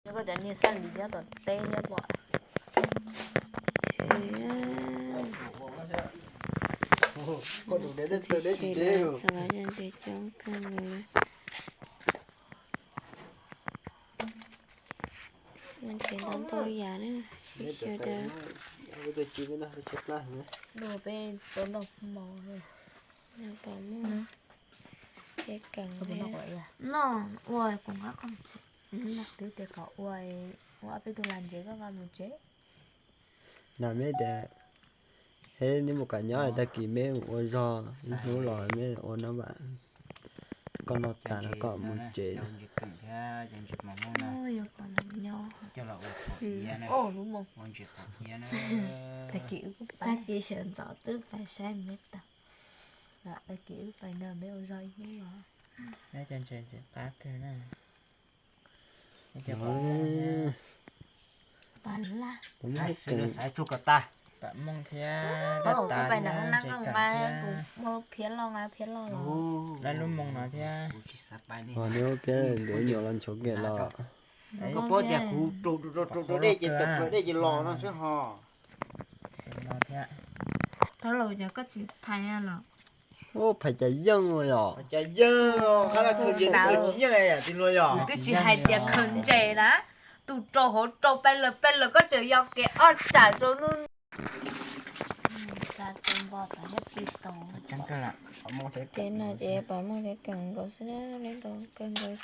Koj cov niag xab lis nyob tom teb thiab pom. Ces ntses coob kawg nkaus li. Ntses ntau ntau yam na, sawv daws. Luag peb tau noj hmo. Pom muaj kev keem thiab. Noj ua kuv nqa qhov twb tias kom ua, ua ob peb tug las ntsev koj nqa mus tsev. Na meb tias, he, neb mus kom nyob tag kis meb mus ua zog, ib hnub los meb ua no mas koj noj tas no koj mus tsev. Tag kis sawv ntxov twb pais saib meb tag. Tag kis wb pais no meb ua zog ib hnub los. Cov ntses ntxim qab kawg na. Pam laj. Xaiv tsuj kom tas. Pam mooj thiab. Koj pais nram hoob nab koj mus nqa kuv muaj phiab loj, nqa phiab loj los. Laj lub moos no thiab. Neb ua kiag ncuav nyuam los nchuav kiag los. Koj paub tias kuv rau dej ces tawm plaws dej ces los no xwb ho. Thov laus, cas koj tsis phais los? Ub, phais cas yeej yom? Cas yeej, qab laj khaws ntses twb khaws tsis yeej yom? Twb tsis hais tias khaws ntses na, tus rau hauv rau peb lawm peb lawm koj tseem yog kev ob tsam rau hnub. Ces no ces pam mooj thiab keem nkaus xwb na, neb ntaus kawg nkaus.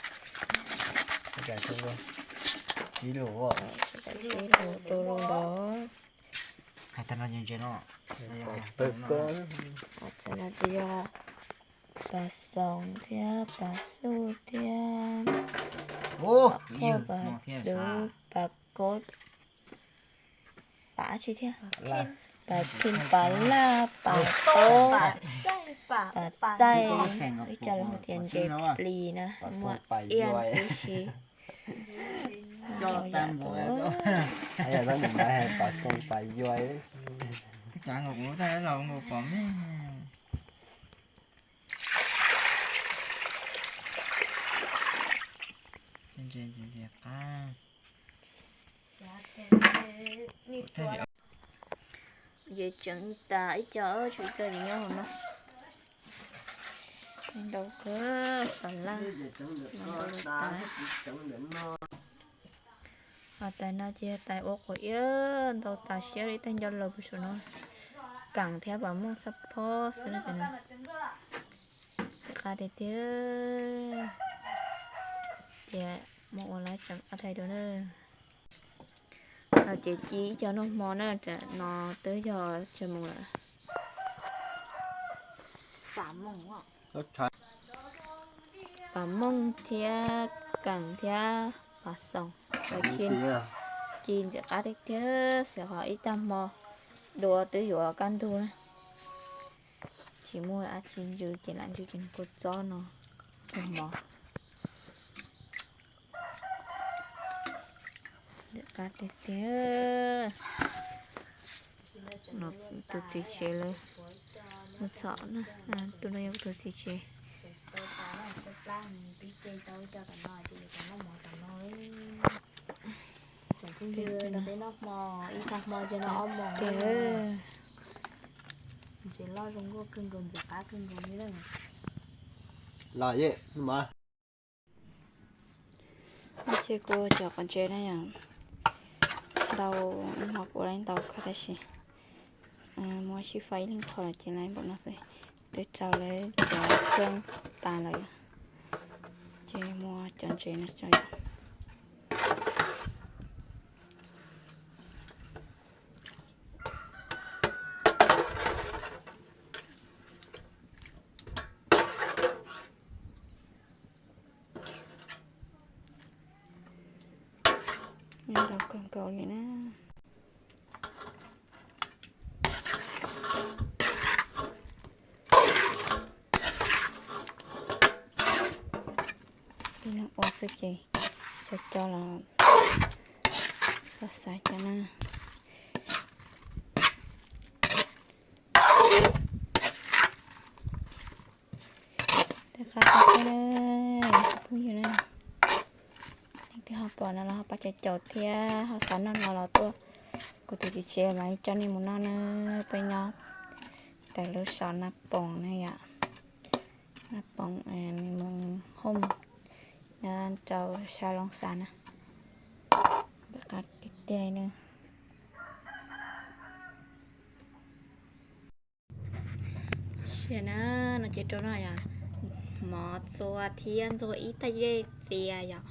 Sib lus rau lub ntaus. Hais tag no ces ntses no, txawm no ces yog pas xoom thiab pas xuj thiab, pas phoj pas dub pas kob, pas tsi thiab, pas khij pas laj pas taub, pas txaij, ib co lus hais tias ntses plis na, muaj iab tib si. Pas xoom pas yuav. Cas nkaus kuv tab los nkaus pom me. Ntses ntxim qab. Ces tseem tas ib co, tshuav ib co nyob hauv no. Ntau kawg, pas laj. Ho tais no ces tais ua quav iab ntau tas siab li, ib tag nco laws puag saum no. Keem thiab pas mooj xab phob xwb na. Qab tiag tiag. Ces mus ua lab tseem qab thaij dua na. No ces ci ib co noj hmo na, no twb yog tsawg moos lawm. Pas mooj thiab keem thiab pas xoom, ci ntxim qab tiag tiag, xyov ho ib tag hmo dua twb yuav kaj ntug na. Tsis muaj dab tsi ntsw ces lam ntsw ces kua txob no kua mov. Ntxim qab tiag tiag. Tus txiv tsev lawv mus txhom na, tus no yog tus txiv tsev. Tseem phooj ywg, peb noj hmo ib tag hmo ces no ob hmos. Ntses loj zoo nkauj kawg nkaus, ntxim qab kawg nkaus li na. Los ye, mas. Ces kuv cov quav ntses na yom, ntau, hmo kuv lawv ntau kawg tab sis muab sib faib ib leeg qho ces lawv npaum no xwb. Twb rau lawv cov kheej tas lawm, ces muab cov ntses no tso. Ntau kawg nkaus li na. Ib leeg ua xwb ces cov cov los xav xav cov na. Tej qab tej thiab, phooj ywg na, leej twg Pom no los ho pab caum caum thiab ho xav noj no los tuaj. Kuv tus txiv tsev mas coj nej mus noj na, peb nyob ntawm lub zos Naj Poom na yom. Naj Poom, Moos Hooj, nyob rau sab Looj Xas na. Ntxim qab tiag tiag na. Sia na, no ces rau no yom, mov txua thiab ntxuag ib tais dej txias yom.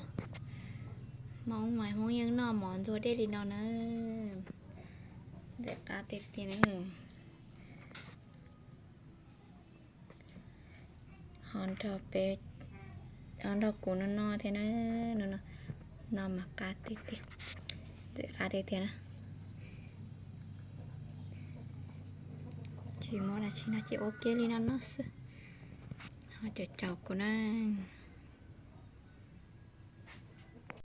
Hmoob mas Hmoob yeej noj mov ntxuag dej li no na. Ntxim qab tiag tiag na. Ho nrog peb, ho nrog kuv no no thiab na, no no, no mas qab tiag tiag, ntxim qab tiag tiag na. Tsis muaj dab tsi no ces ua kiag li no no xwb. Ho caum caum kuv na.